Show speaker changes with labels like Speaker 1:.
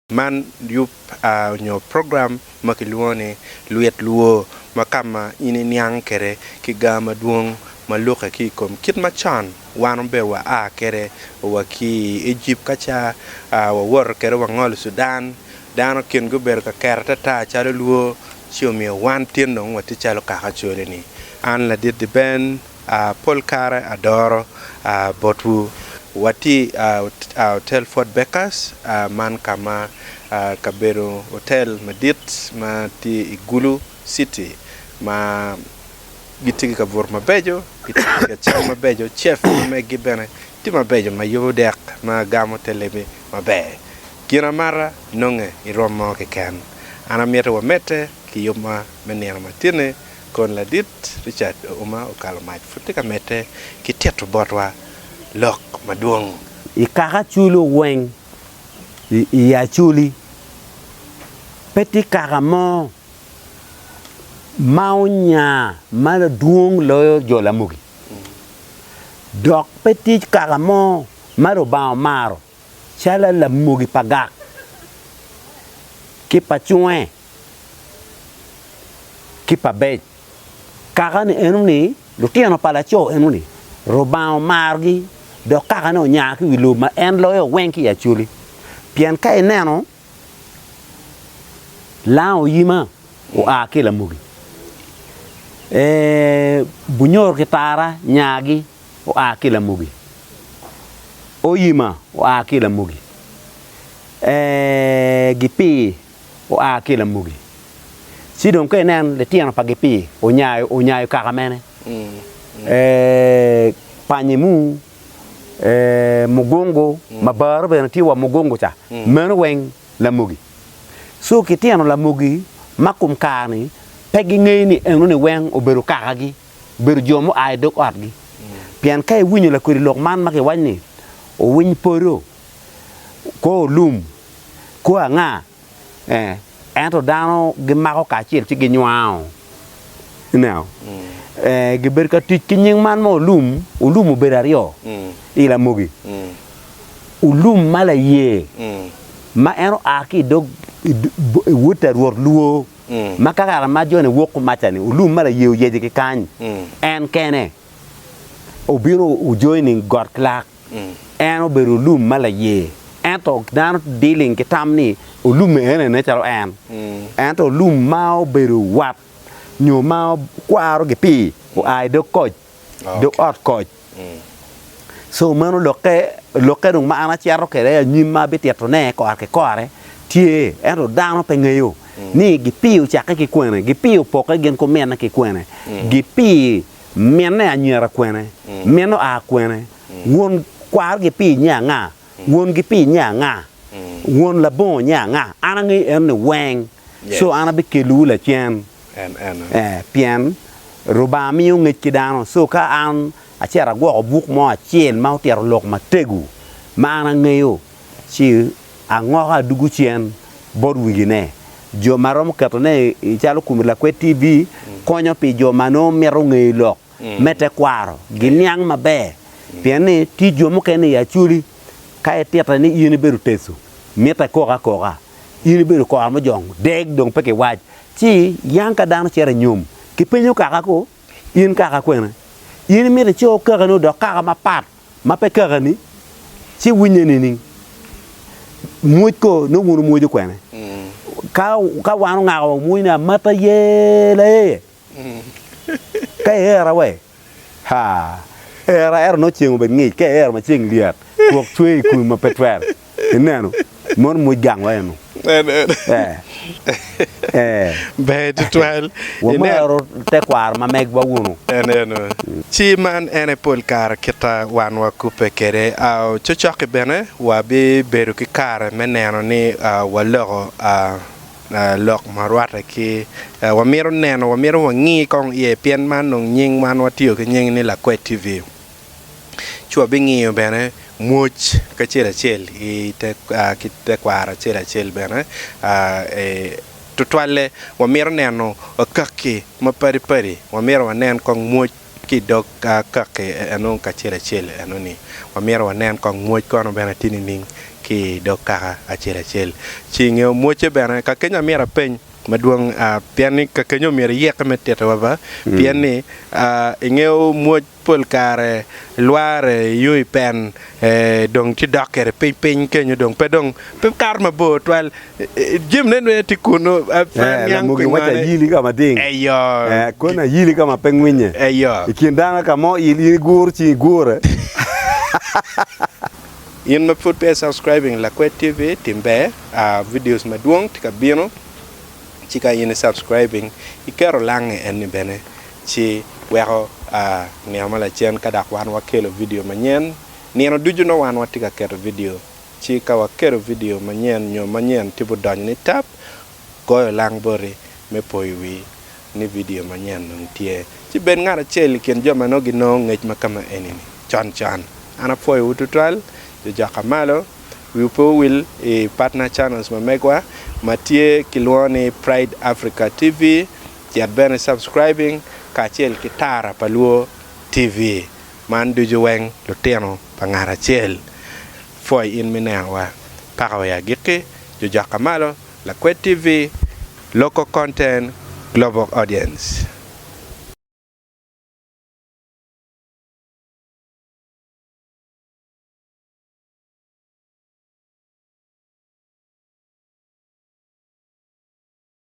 Speaker 1: Man yub nyo program ma kilwongo ni Lwit Lwor ma ka ma in iniang kwede ki ga madwong ma lukke ki i kom kit macon wan obedo wa a kwede wa ki i Ejipt ka ca wawoto kwede wangolo Cudan dano kingi obedo ka ket atata calo lwor ci omiyo wan tin dong watye calo kaka Acholi-ni. An ladit Deben. Pol kare adoro botwu. Watye i Hotel Fort Bakers, man ka ma kabedo hotel madit ma tye i Gulu City ma gitye ki kabuto mabeco, gitye ki ka cam mabeco, cef ma meggi bene tye mabeco ma yubo dek ma gamo te lemi maber. Gin amata nonge i rwom mo keken. An amito wamedde ki yubwa me nino matinni. Kun ladit Richard Ouma okalo mac pud tye ka medde ki tito botwa lok madwong.
Speaker 2: I kaka Acholi weng i Acholi pe tye kaka mo ma onya ma dwong loyo jo Lamogi dok pe tye kaka mo ma Lubanga omaro calo Lamogi pa gak ki pa cunge. ki pa bec. Kaka-ni eno-ni, lutino pa laco eno-ni, Rubanga omarogi dok kaka-ni onya ki i wi lobo ma en loyo weng ki i Acholi. Pien ka ineno, Lango Oyima oa ki i Lamogi, Bunyoro ki Tara nyagi oa ki i Lamogi, Oyima oa ki i Lamogi, Gipii oa ki i lamogi. Ci dong ka inen litino pa gipii onyayo, onyayo kaka mene? Panyimu, mugungu, mabaro bene tye wa mugungu ca, meno weng lamogi. So kitino lamogi ma kom kare-ni pe gingeyo ni enoni weng obedo kakagi, obedo jo mua i dog otgi. Pien ka iwinyo lakwedi lok man ma kiwaco ni owiny podo, kor olum, Kwo anga? Ee, ento dano gimako kacel ci ginywango. Ineno? Ee, gibedo ka tic ki nying man ma olum, olum obedo aryo i lamogi. Olum ma laye, ma en oa ki i dog i wod ta Rwot Lwo, ma ka kare ma joni wok kumaca-ni, olum ma laye oyeco ki kany, en kene obino ojoining got kilak. En obedo olum ma laye, ento dano dealing ki tam ni olum ene ene calo en. Ento olum ma obedo wat nyo ma kwaro gipii oa i dog koc, dog ot koc. So meno lokke, lokke dong ma an acito kwede anyim ma abititone kore ki kore tye, ento dano pe ngeyo ni gipii ocakke ki kwene, gipii opokke gin ki ominne ki kwene, gipii Minne anyira kwene? Minne oa kwene? Won kwarogi pi nye anga? Wongi pi nye anga? Won labongo nye anga? An angeyo en ni weng, so an abikelowu lacen. Eh, pien Rubanga miyo ngec ki dano. So ka an acito agwoko buk mo acel ma otito lok matego ma an angeyo, ci angoko adugo cen bot wigine. Jo ma romo ketone i calo komi lakwed TV konyo pi jo ma nongo mito ngeyo lok me tekwaro giniang maber. Pien ni tye jo mukene i Acholi ka itite ni in ibedo teco mitte ikok akoka, in ibedo kora mujong deg dong pe kiwac. Ci yang ka dano cito i nyom kipenyo kaka ko in kaka kwene? In imito ico kakani odok kaka mapat ma pe kakani, ci winye nining? Mwoc ko nongo wun wumwoco kwene? Ka, ka wan ongako wamwoco ni amata ye laye, ka iera we, ha, era ento nongo ceng obed ngic, ka iero ma ceng lyet, twok cwer i komi ma pe twere. Ineno, mono mwoc gangwa eno. Eh, eh.
Speaker 1: Ber tutwal.
Speaker 2: Wamaro tekwaro ma megwa wunu.
Speaker 1: En eno. Ci man en aye pol kare kita wan wakubbe kwede. Cokcok-ki bene wabibedo ki kare me neno ni waloko lok ma rwatte ki wamito neno, wamito wangi kong iye pien man dong nying wan watiyo ki nying ni Lakwed TV. Ci wabingiyo bene mwoc kacel acel ki tekwaro acel acel bene. Tutwalle wamito neno kaki mapadipadi, wamito wanen kong mwoc ki i dog kaki eno kacel acel enoni. Wamito wanen kong mwoc kono bene tye nining. ki i dog kaka acel acel. Ci i nge omwocce bene, ka kenyo amyero apeny madwong, pien ni ka kenyo myero iyikke me titowa ba, pien ni i nge omwoc pol kare lware iyo i pen dong ci dok kwede piny piny kenyo dong pe dong pe kato mabor twal jami ne tye kunu pe aniang
Speaker 2: Lamogi waco
Speaker 1: pingone
Speaker 2: ayili ka mading
Speaker 1: eyo
Speaker 2: kono ayili ka ma pe ngwinye
Speaker 1: eyo
Speaker 2: i kin dano ka mo il in iguro cingi igure.
Speaker 1: In ma pud peya i subscribing Lakwed TV tim ber videos madwong tye ka bino ci ka in i subscribing iketo lange en ni bene ci weko nino ma lacen ka dok wan wakelo vidio manyen. Nino ducu nongo wan watye ka keto vidio, ci ka waketo vidio manyen nyo manyen ci budonyo ni tap, goyo lang boti me poyo wi ni vidio manyen dong tye. Ci bed ngat acel i kin jo ma nongo ginongo ngec ma kama eni-ni con con. An apwoyowu tutwal, jo jokka malo. Wiwu pe owil i partner channels ma megwa ma tye kilwongo ni Pride Africa TV, Cet bene subscribing kacel ki Tara pa Luo TV. Man ducu weng lutino pa ngat acel. Pwoy in me neno wa. Paka wa i agikki, jo jokka malo, Lakwed TV, local content, global audience.